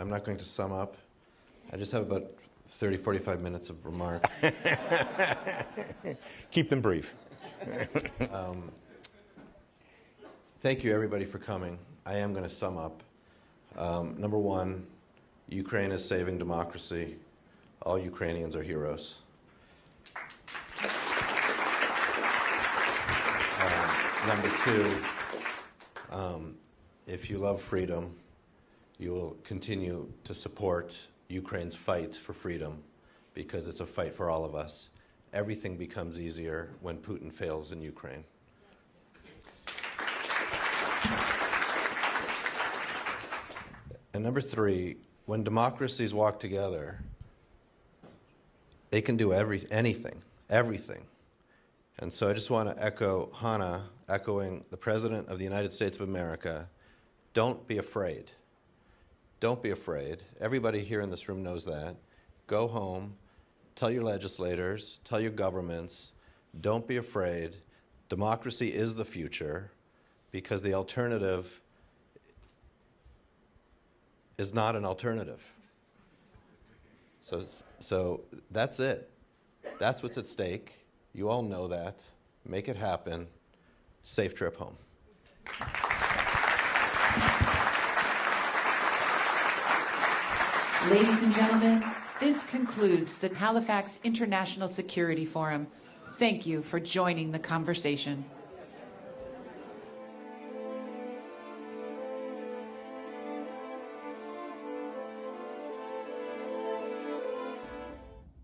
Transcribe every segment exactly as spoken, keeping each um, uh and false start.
I'm not going to sum up. I just have about thirty, forty-five minutes of remark. Keep them brief. Um, thank you, everybody, for coming. I am going to sum up. Um, number one, Ukraine is saving democracy. All Ukrainians are heroes. Uh, number two, um, if you love freedom, you will continue to support Ukraine's fight for freedom because it's a fight for all of us. Everything becomes easier when Putin fails in Ukraine. And number three, when democracies walk together, they can do every, anything, everything. And so I just want to echo Hannah, echoing the President of the United States of America, don't be afraid. Don't be afraid. Everybody here in this room knows that. Go home, tell your legislators, tell your governments, don't be afraid. Democracy is the future because the alternative is not an alternative. So, so that's it. That's what's at stake. You all know that. Make it happen. Safe trip home. Ladies and gentlemen, this concludes the Halifax International Security Forum. Thank you for joining the conversation.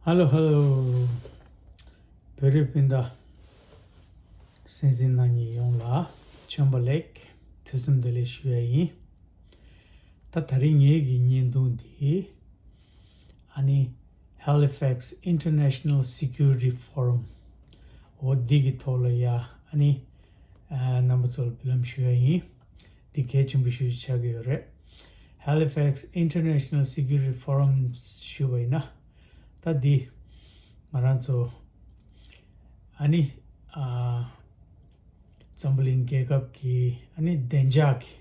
Hello, hello. བོད་རིགས་སྤུན་ཟླ། གསན་གཟིགས་གནང་མཁན་ཡོངས་ལ་བྱོན་པ་ལེགས། དུས་གསུམ་བདེ་ལེགས་ཞུ་ཡ་ཡིན། ད་ད་རིང་ངེད་ཀྱི་བརྙན་ཐུང་འདི་ཨ་ནི་Halifax International Security Forum འོ་འདི་གི་ཐོག་ལ་ཡ་ཨ་ནི་རྣམ་པ་ཚོ་ལ་འབུལ་ལམ་ཞུ་ཡ་ཡིན། འདི་གལ་ཆེན་པོ་ཞིག་ཆགས་ཀྱི་ཡོད་རེད། Halifax International Security Forum ཞུ་བ་ཡིན་ན་ད་འདི་ང་རང་ཚོ་ཨ་ནི་ཨ་འཛམ་བུ་གླིང་རྒྱལ་ཁབ་ཀྱི་ཨ་ནི་བདེ་འཇགས་ཀྱི་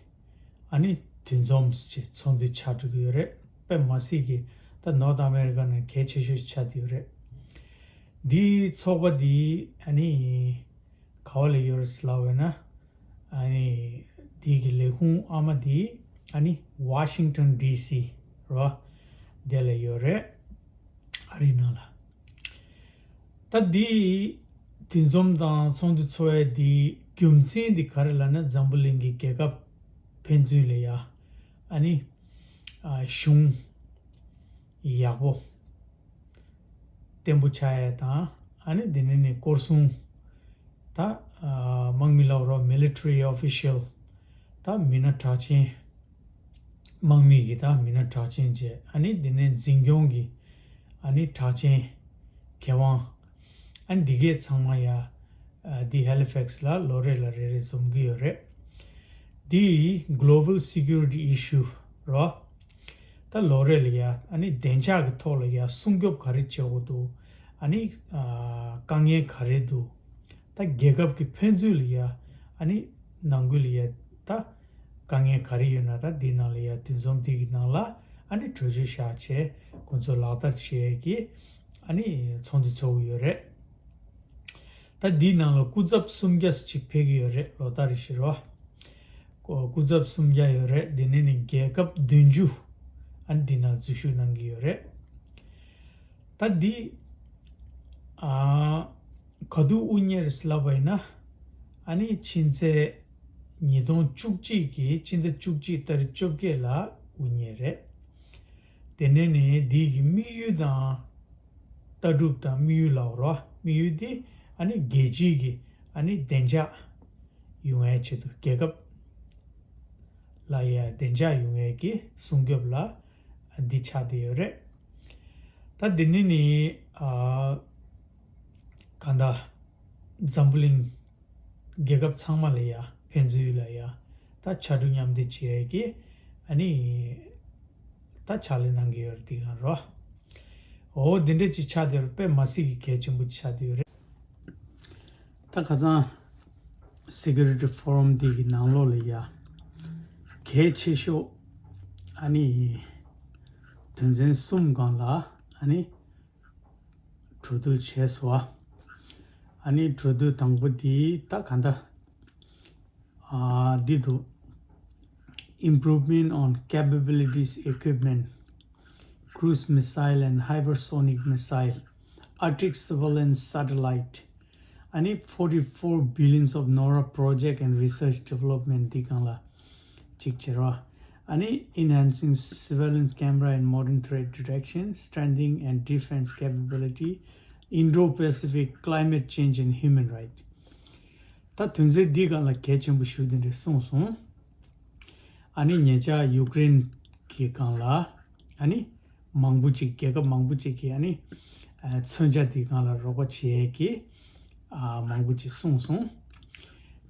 ཨ་ནི་འདུ་འཛོམས་ཀྱི་ཚོགས་འདུ་ཆགས་འགྲོ་གི་ཡོད་རེད། དཔེ་མ་སྲིད་ཀྱི་ད་North America ནང་གལ་ཆེ་ཤོས་ཆགས་བསྡད་ཡོད་རེད། འདིའི་ཚོགས་པ་འདི་ཨ་ནི་ག་བ་ལ་ཡོད་རེད་ལབ་པ་ཡིན་ན། ཨ་ནི་འདི་གི་ལས་ཁུངས་ཨ་མ་འདི་ཨ་ནི་Washington D C རོ། དེ་ལ་ཡོད་རེད། ཨ་རི་ནང་ལ། ད་འདི་འདུ་འཛོམས་དང་ཚོགས་འདུ་ཚོགས་ཡས་འདི་རྒྱུ་མཚན་འདི་ག་རེ་ལབ་ན་འཛམ་བུ་གླིང་གི་རྒྱལ་ཁབ་ཕན་ཚུན་ལ་ཡ་ཨ་ནི་གཞུང་ཡག་པོ་བརྟན་པོ་ཆགས་ཡས་དང་ཨ་ནི་འདི་ནས་ནི་སྐོར་སྲུང་ད་དམག་མི་ལབ་རོགས་military official ད་མི་སྣ་གྲགས་ཅན། དམག་མི་གི་ད་མི་སྣ་གྲགས་ཅན་བཅས་ཨ་ནི་འདི་ནས་འཛིན་སྐྱོང་གི་ཨ་ནི་གྲགས་ཅན་མཁས་དབང་ཨ་ནི་འདི་གས་ཚང་མ་ཡ་འདི་Halifax ལ་ལོ་རེ་ལ་རེ་རེ་འཛོམས་ཀྱི་ཡོད་རེད། འདི་global security issue རོ། ད་ལོ་རེ་ལ་ཡ་ཨ་ནི་བདེ་འཇགས་ཀྱི་ཐོག་ལ་ཡ་སྲུང་སྐྱོབ་ག་རེ་བྱེད་དགོས་འདུག་ཨ་ནི་དཀའ་ངལ་ག་རེ་འདུག་ད་རྒྱལ་ཁབ་ཀྱི་ཕན་ཚུན་ལ་ཡ་ཨ་ནི་ནང་ཁུལ་ལ་ཡ་ད་དཀའ་ངལ་ག་རེ་ཡོད་ན་ད་འདི་ནང་ལ་ཡ་འདུ་འཛོམས་འདི་གི་ནང་ལ་ཨ་ནི་གྲོས་ཆོད་བཞག་བྱས་ཁོང་ཚོ་ལག་བསྟར་བྱེད་ཡས་ཀྱི་ཨ་ནི་ཚོགས་འདུ་ཚོགས་ཀྱི་ཡོད་རེད། ད་འདི་ནང་ལ་སྐུ་ཚབ་སུམ་བརྒྱ་ཅིག་ཕེབས་ཀྱི་ཡོད་རེད་ལོ་ལྟར་རེ་བཞིན་རོ། སྐུ་ཚབ་སུམ་བརྒྱ་ཡོད་རེད། འདི་ནས་ནི་རྒྱལ་ཁབ་བདུན་ཅུ་ཨ་ནི་འདི་ནང་འཛུལ་ཞུགས་གནང་གི་ཡོད་རེད། ད་འདི་ཨ་ག་དུས་དབུ་བརྙེས་རེད་ལབ་པ་ཡིན་ན་ཨ་ནི་ཕྱི་ཚེས་ཉིས་སྟོང་བཅུ་གཅིག་གི་ཕྱི་ཟླ་བཅུ་གཅིག་ཏ་རིག་བཅོ་བརྒྱད་ལ་དབུ་བརྙེས་རེད། དེ་ནས་ནི་འདི་གི་དམིགས་ཡུལ་དང་ལྟ་གྲུབ་དང་དམིགས་ཡུལ་ལ་འོ་རོ། དམིགས་ཡུལ་འདི་ཨ་ནི་རྒྱལ་སྤྱིའི་གི་ཨ་ནི་བདེ་འཇགས་ཡོང་ཡའི་ཆེད་དུ་རྒྱལ་ཁབ་ལ་ཡ་བདེ་འཇགས་ཡོང་ཡའི་གི་སྲུང་སྐྱོབ་ལ་འདི་ཆགས་བསྡད་ཡོད་རེད། ད་འདི་ནི་ནི་ཨ་གང་ལྟར་འཛམ་བུ་གླིང་རྒྱལ་ཁབ་ཚང་མ་ལ་ཡ་ཕན་ཚུན་ལ་ཡ་ད་ཕྱར་གྲུ་མཉམ་འདེགས་བྱེད་ཡས་ཀྱི་ཨ་ནི་ད་ཕྱག་ལས་གནང་གི་ཡོད་རེད་འདི་གང་རོ། འོ་འདི་འདྲ་ཅིག་ཆགས་བསྡད་རེད། དཔེ་མ་སྲིད་ཀྱི་གལ་ཆེན་པོ་ཆགས་བསྡད་ཡོད་རེད། ད་ཁ་སང་Security Forum འདི་གི་ནང་ལོགས་ལ་ཡ་གལ་ཆེ་ཤོས་ཨ་ནི་ དོན་ཚན་གསུམ་སྒང་ལ་ཨ་ནི་གྲོས་བསྡུར་བྱས་སོང་བ། ཨ་ནི་གྲོས་བསྡུར་དང་པོ་འདི་ད་ག་འདྲ། ཨ་འདི་འདུག Improvement on capabilities equipment, cruise missile and hypersonic missile, Arctic surveillance satellite, ཨ་ནི་forty-four billions of nora project and research development འདི་སྒང་ལ་གཅིག་བྱེད་རོགས། ཨ་ནི་enhancing surveillance camera and modern threat detection, strengthening and defense capability, Indo-Pacific climate change and human rights. ད་དོན་ཚན་འདི་སྒང་ལ་གལ་ཆེན་པོ་ཞུ་དེ་འདྲ་གསུངས་སོང་། ཨ་ནི་ཉེ་ཆར་ཡུཀ་རེན་གྱི་སྒང་ལ་ཨ་ནི་མང་པོ་ཅིག་རྒྱལ་ཁབ་མང་པོ་ཅིག་གིས་ཨ་ནི་ཨ་མཚོན་ཆ་འདི་སྒང་ལ་རོགས་པ་བྱེད་ཡས་ཀྱི་ཨ་མང་པོ་ཅིག་གསུངས་སོང་།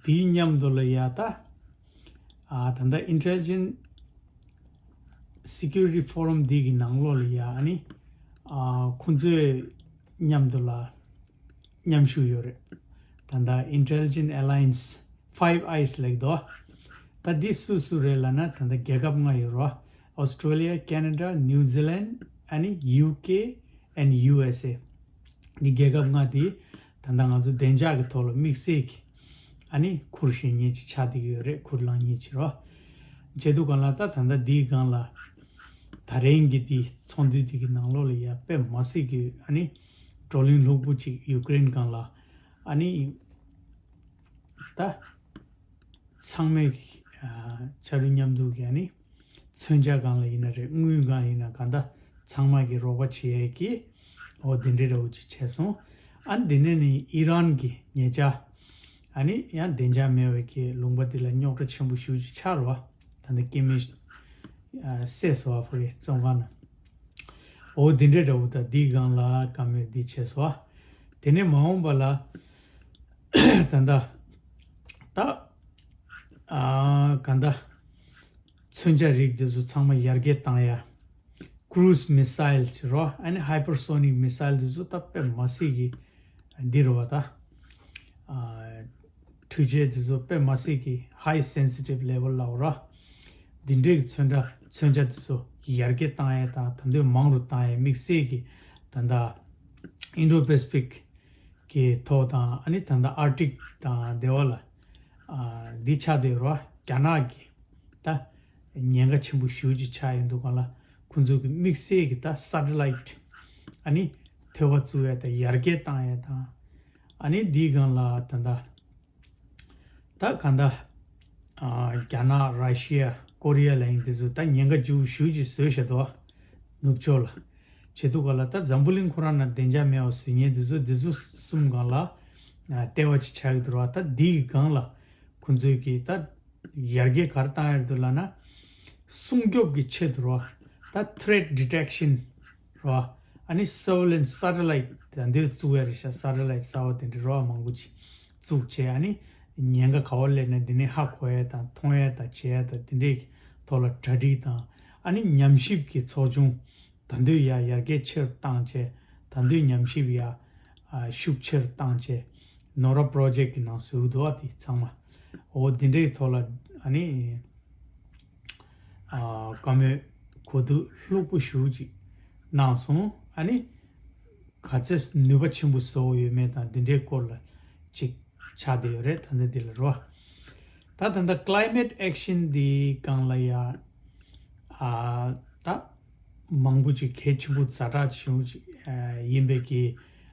དེའི་མཉམ་དུ་ལ་ཡ་ད་ཨ་ད་ལྟ་Intelligence Security Forum འདི་གི་ནང་ལོགས་ལ་ཡ་ཨ་ནི་ཨ་ཁོང་ཚོའི་མཉམ་དུ་ལ་མཉམ་ཞུགས་ཡོད་རེད། ད་ལྟ་Intelligence Alliance Five Eyes ལེགས་དོ། ད་འདི་སུ་སུ་རེད་ལབ་ན་ད་ལྟ་རྒྱལ་ཁབ་ལྔ་ཡོད་རོ། Australia, Canada, New Zealand ཨ་ནི་U K and U S A འདི་རྒྱལ་ཁབ་ལྔ་འདི་ད་ལྟ་ང་ཚོ་བདེ་འཇགས་ཀྱི་ཐོག་ལ་དམིགས་བསལ་གྱི་ཨ་ནི་ཁུར་བཞེས་མཁན་ཅིག་ཆགས་བསྡད་ཀྱི་ཡོད་རེད། ཁུར་བླངས་མཁན་ཅིག་རོ། བྱེད་དུས་སྒང་ལ་ད་ད་ལྟ་འདིའི་སྒང་ལ་ད་རེས་ཀྱི་འདི་ཚོགས་འདུ་འདི་གི་ནང་ལོགས་ལ་ཡ་དཔེ་མ་སྲིད་ཀྱི་ཨ་ནི་བགྲོ་གླེང་ལྷུག་པོ་ཅིག་ཡུཀ་རེན་སྒང་ལ་ཨ་ནི་ད་ཚང་མས་ཨ་ཕྱར་གྲུ་མཉམ་འདུག་གི་ཨ་ནི་མཚོན་ཆ་སྒང་ལ་ཡིན་ན་རེད། དངུལ་སྒང་ཡིན་ན་གང་ལྟར་ཚང་མ་གི་རོགས་པ་བྱེད་ཡས་ཀྱི་འོ་འདི་འདྲའི་འདྲ་བོ་ཅིག་བྱས་སོང་། ཨ་ནི་འདི་ནས་ནི་ཨི་རན་གྱི་ཉེ་ཆར་ཨ་ནི་ཡང་བདེ་འཇགས་མེད་པའི་གི་ལུང་པ་འདི་ལ་རྙོག་དྲ་ཆེན་པོ་ཞེ་པོ་ཅིག་ཆགས་རེད་བ། ད་ལྟ་སྐྱེ་དམན་ཨ་བསད་སོང་བ་ཕ་གི་བཙོན་ཁང་ནང་། འོ་འདི་འདྲའི་འདྲ་བོ་ད་འདིའི་སྒང་ལ་བཀའ་མོལ་འདི་བྱས་སོང་བ། དེ་ནས་མ་འོངས་པ་ལ་ད་ལྟ་ད་ཨ་ག་འདྲ་མཚོན་ཆ་རིགས་འདི་ཚོ་ཚང་མ་ཡར་རྒྱས་བཏང་ཡ། Cruise missile ཅེས་རོ། ཨ་ནི་hypersonic missile འདི་ཚོ་ད་དཔེ་མ་སྲིད་ཀྱི་འདི་རེད་བ་ད། ཨ་འཕྲུལ་ཆས་འདི་ཚོ་དཔེ་མ་སྲིད་ཀྱི་high sensitive level ལབ་རོ། འདི་འདྲའི་གི་མཚོན་ཆ་མཚོན་ཆ་འདི་ཚོ་ཡར་རྒྱས་བཏང་ཡས་དང་ད་དུང་མང་རུ་བཏང་ཡས་དམིགས་བསལ་གྱི་ད་ལྟ་Indo-Pacific གི་ཐོག་དང་ཨ་ནི་ད་ལྟ་Arctic དང་དེ་བ་ལ་ཨ་འདི་ཆགས་བསྡད་རོ། རྒྱ་ནག་གི་ད་ཉེན་ཁ་ཆེན་པོ་ཞེ་པོ་ཅིག་ཆགས་ཡོད་འདུག་ག་ལ། ཁོང་ཚོ་གི་དམིགས་བསལ་གྱི་ད་satellite ཨ་ནི་ཐོལ་པ་བཙུགས་ཡས་དང་ཡར་རྒྱས་བཏང་ཡས་དང་ཨ་ནི་འདིའི་སྒང་ལ་ད་ལྟ་ད་ག་འདྲ་ཨ་རྒྱ་ནག་ར་ཤི་ཡ་ཀོ་རི་ཡ་ལ་ཡིན་དེ་ཚོ་ད་ཉེན་ཁ་ཅིག་ཞེ་པོ་ཅིག་བཟོས་བཞག་འདུག་ནུབ་ཕྱོགས་ལ། བྱེད་དུས་སྒང་ལ་ད་འཛམ་བུ་གླིང་ཁོ་རང་ནང་བདེ་འཇགས་མེད་པ་བཟོ་མཁན་དེ་ཚོ་དེ་ཚོ་གསུམ་སྒང་ལ་ཨ་ལྟེ་བ་ཅིག་ཆགས་ཀྱི་འདུག་ར། ད་འདིའི་སྒང་ལ་ཁོང་ཚོས་ཀྱི་ད་ཡར་རྒྱས་ག་རེ་བཏང་ཡ་རེད་འདུག་ལབ་ན། སྲུང་སྐྱོབ་ཀྱི་ཆེད་དུ་ར། ད་threat detection ར། ཨ་ནི་surveillance satellite ད་འདོད་བཙུགས་ཡ་རེད་ཤག satellite གསར་པ་དེ་འདྲ་ར་མང་པོ་ཅིག་བཙུགས་བྱས། ཨ་ནི་ཉེན་ཁ་ག་བ་སླེབས་ན་འདི་ནས་ཧ་གོ་ཡ་དང་མཐོང་ཡ་དང་བྱེད་ཡ་དང་དེ་འདྲའི་ཐོག་ལ་གྲ་སྒྲིག་དང་། ཨ་ནི་ཉམས་ཞིབ་ཀྱི་ཚོགས་ཆུང་ད་འདོད་ཡ་ཡར་རྒྱས་ཆེ་རུ་བཏང་བྱས། ད་འདོད་ཉམས་ཞིབ་ཡ་ཨ་ཤུགས་ཆེ་རུ་བཏང་བྱས། ནོ་ར་project གི་ནང་ཟུག་འདུག་ཨ་དེ་ཚང་མ། འོ་འདི་འདྲའི་ཐོག་ལ་ཨ་ནི་ཨ་བཀའ་མོལ་གོ་བསྡུར་ལྷུག་པོ་ཞེ་པོ་ཅིག་གནང་སོང་། ཨ་ནི་ག་ཚད་ནུས་པ་ཆེན་པོ་བཟོ་དགོས་ཡོད་མེད་དང་འདི་འདྲའི་སྐོར་ལ་ཅིག་ཆགས་བསྡད་ཡོད་རེད། ད་ལྟ་འདི་ལ་རོ། ད་ད་ལྟ་climate action འདི་སྒང་ལ་ཡ་ཨ་ད་མང་པོ་ཅིག་གལ་ཆེན་པོ་ཛ་དྲག་ཆེན་པོ་ཅིག་ཨ་ཡིན་པའི་གི་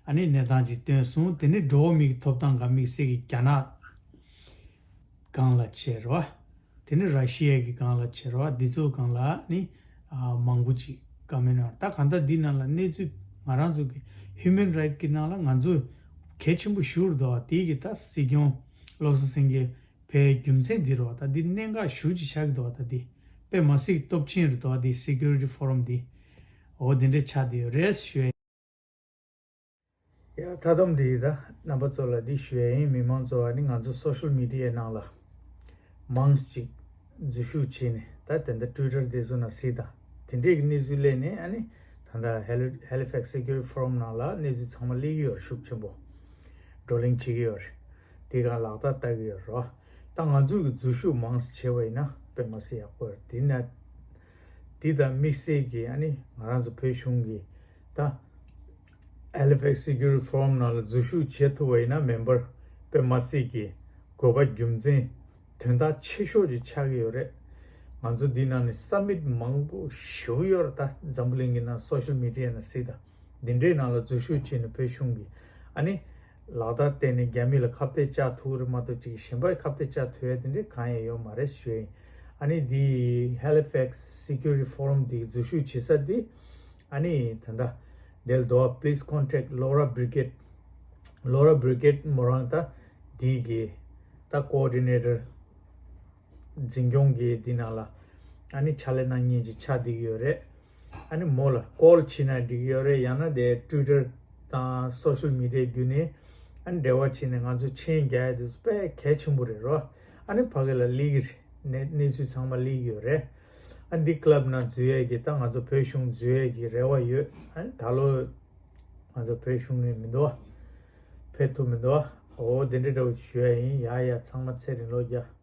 ཨ་ནི་གནས་སྟངས་ཅིག་བཏོན་སོང་། དེ་ནི་འགྲོ་བ་མིའི་ཐོབ་ཐང་ག་དམིགས་བསལ་གྱི་རྒྱ་ནག་སྒང་ལ་བྱས་རོ། དེ་ནི་ར་ཤི་ཡ་གི་སྒང་ལ་བྱས་རོ། འདི་ཚོ་སྒང་ལ་ནི་ཨ་མང་པོ་ཅིག་བཀའ་མོལ་གནང་། ད་གང་ལྟར་འདི་ནང་ལ་གནས་ཚུལ་ང་རང་ཚོ་གི་human right གི་ནང་ལ་ང་ཚོ་གལ་ཆེན་པོ་ཞེ་པོ་རེད་འདུག་དེའི་གི་ད་སྲིད་སྐྱོང་བློ་བཟང་སེང་གེ་ཕེབས་རྒྱུ་མཚན་འདི་རེད་བ། ད་འདི་གནད་འགག་ཞེ་པོ་ཅིག་ཆགས་ཀྱི་འདུག་བ། ད་འདི་དཔེ་མ་སྲིད་སྟོབས་ཆེན་རེད་འདུག་བ། འདི་security forum འདི་འོ་འདི་འདྲ་ཆགས་བསྡད་ཡོད་རེད་ཞུ་ཡ། ཡ་ད་དུང་འདི་ད་རྣམ་པ་ཚོ་ལ་འདི་ཞུ་ཡ་ཡིན། མི་མང་ཚོ་ཨ་ནི་ང་ཚོ་social media ནང་ལ་མང་ཅིག་འཛུལ་ཞུགས་བྱས་ནས་ད་དེ་འདྲ་Twitter འདི་ཚོ་ནང་གཟིགས་དང་། དེ་འདྲས་ཀྱི་གནས་ཚུལ་སླེབས་ནས་ཨ་ནི་ད་ལྟ་Hali- Halifax Security Forum ནང་ལ་གནས་ཚུལ་ཚང་མ་སླེབས་ཀྱི་ཡོད་རེད། ཤུགས་ཆེན་པོ་བགྲོ་གླེང་བྱེད་ཀྱི་ཡོད་རེད། དེ་གང་ལག་བསྟར་བསྟར་གྱི་ཡོད་རེད། ད་ང་ཚོས་ཀྱི་འཛུལ་ཞུགས་མང་ཙམ་བྱས་པ་ཡིན་ན་དཔེ་མ་སྲིད་ཡག་པོ་རེད། དེ་ན་ འདི་དང་དམིགས་བསལ་གྱི་ཨ་ནི་ང་རང་ཚོ་བོད་གཞུང་གི་ད་Halifax Security Forum ནང་ལ་འཛུལ་ཞུགས་བྱེད་ཐུབ་པ་ཡིན་ན་མེམ་བར་དཔེ་མ་སྲིད་ཀྱི་དགོས་པ་རྒྱུ་མཚན་དོན་དག་ཆེ་ཤོས་ཅིག་ཆགས་ཀྱི་ཡོད་རེད། ང་ཚོ་འདི་ནང་ནས་སབ་མིཊ་མང་པོ་ཞེ་པོ་ཡོད་རེད། ད་འཛམ་བུ་གླིང་གི་ནང་སོ་ཤལ་མི་ཌི་ཡ་ནང་སྲིད་ད་འདི་འདྲའི་ནང་ལ་འཛུལ་ཞུགས་བྱས་ནས་བོད་གཞུང་གི་ཨ་ནི་ལག་བསྟར་བརྟེན་ནས་རྒྱ་མི་ལ་ཁ་གཏད་བཅག་ཐུབ་རེད་མ་གཏོགས་ཅིག་གཞན་པ་ཁ་གཏད་བཅག་ཐུབ་ཡ་དེ་འདྲའི་གང་ཡང་ཡོད་མ་རེད་ཞུ་ཡ་ཡིན། ཨ་ནི་འདི་Halifax Security Forum འདི་འཛུལ་ཞུགས་བྱེད་ས་འདི་ཨ་ནི་ད་ལྟ་འདིར་འདུག Please contact Laura Brigade. Laura Brigade མོ་རང་ད་འདི་གི་ད་ཀོ་ཨོ་ཌི་ནེ་ཊར་འཛིན་སྐྱོང་གི་འདི་ནང་ལ་ཨ་ནི་ཕྱག་ལས་གནང་མཁན་ཅིག་ཆགས་བསྡད་ཀྱི་ཡོད་རེད། ཨ་ནི་མོ་ལ་ཀོལ་བྱས་ན་འགྲིག་གི་ཡོད་རེད། ཡང་ན་དེ་ཊུའི་ཊར་དང་སོ་ཤལ་མི་ཌི་ཡ་བརྒྱུད་ནས་ཨ་ནི་འབྲེལ་བ་བྱས་ནས་ང་ཚོ་མཆན་རྒྱག་ཡ་དེ་ཚོ་དཔེ་གལ་ཆེན་པོ་རེད་རོ། ཨ་ནི་ཕ་གི་ལ་སླེབས་ཀྱི་རེད། གནས་གནས་ཚུལ་ཚང་མ་སླེབས་ཀྱི་ཡོད་རེད། ཨ་ནི་འདི་ཀླབ་ནང་འཛུལ་ཡས་ཀྱི་ད་ང་ཚོ་བོད་གཞུང་འཛུལ་ཡས་ཀྱི་རེ་བ་ཡོད། ཨ་ནི་ད་ལོ་ང་ཚོ་བོད་གཞུང་ནས་མི་འདུག་བ། ཕེབས་ཐུབ་མི་འདུག་བ། འོ་དེ་འདྲ་འདྲ་བོ་ཞུ་ཡ་ཡིན། ཡ་ཡ་ཚང་མ་ཚེ་རིང་ལོ་བརྒྱ།